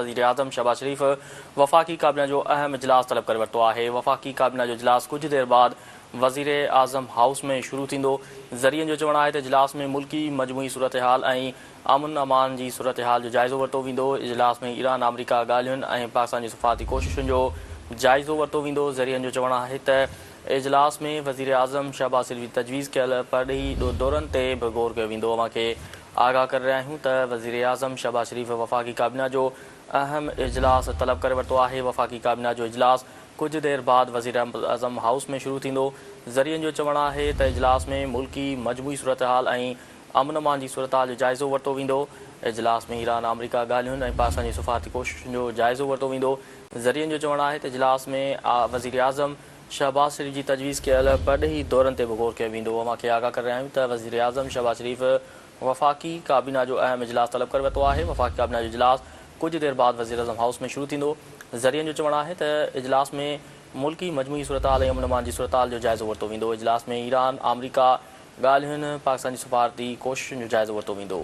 وزيراعظم شهباز شريف وفاقي ڪابينا جو اهم اجلاس طلب ڪري ورتو آهي. وفاقي ڪابينا جو اجلاس ڪجهه دير بعد وزيراعظم هائوس ۾ شروع ٿيندو. ذريعن جو چوڻ آهي ته اجلاس ۾ ملڪي مجموعي صورتحال ۽ امن امان جي صورتحال جو جائزو ورتو ويندو. اجلاس ۾ ايران آمريڪا ڳالهين ۽ پاڪستان جي سفارتي ڪوششن جو جائزو ورتو ويندو. ذريعن جو چوڻ آهي ته اجلاس ۾ وزيراعظم شهباز شريف جي تجويز ڪيل پرڏيهي دورن تي به غور ڪيو ويندو. اوهان کي آگاهه ڪري رهيا آهيون ته وزيراعظم شهباز شريف وفاقي ڪابينا جو اهم اجلاس طلب ڪري ورتو آهي، وفاقي ڪابينا جو اجلاس ڪجهه دير بعد وزيراعظم هائوس ۾ شروع ٿيندو، ذريعن جو چوڻ آهي ته اجلاس ۾ ملڪي مجموعي صورتحال ۽ امن امان جي صورتحال جو جائزو ورتو ويندو، اجلاس ۾ ايران آمريڪا ڳالهين ۽ پاڪستان جي سفارتي ڪوششن جو جائزو ورتو ويندو، ذريعن جو چوڻ آهي ته اجلاس ۾ وزيراعظم شهباز شريف جي تجويز ڪيل پرڏيهي دورن تي به غور ڪيو ويندو. اوهان کي آگاهه ڪري رهيا آهيون ته وزيراعظم شهباز شريف وفاقي ڪابينا جو اهم اجلاس طلب ڪري ورتو آهي. وفاقي ڪابينا جو اجلاس ڪجهه دير بعد وزيراعظم هائوس ۾ شروع ٿيندو. ذريعن جو چوڻ آهي ته اجلاس ۾ ملڪي مجموعي صورتحال ۽ امن امان جي صورتحال جو جائزو ورتو ويندو. اجلاس ۾ ايران آمريڪا ڳالهين، پاڪستان جي سفارتي ڪوششن جو جائزو ورتو ويندو.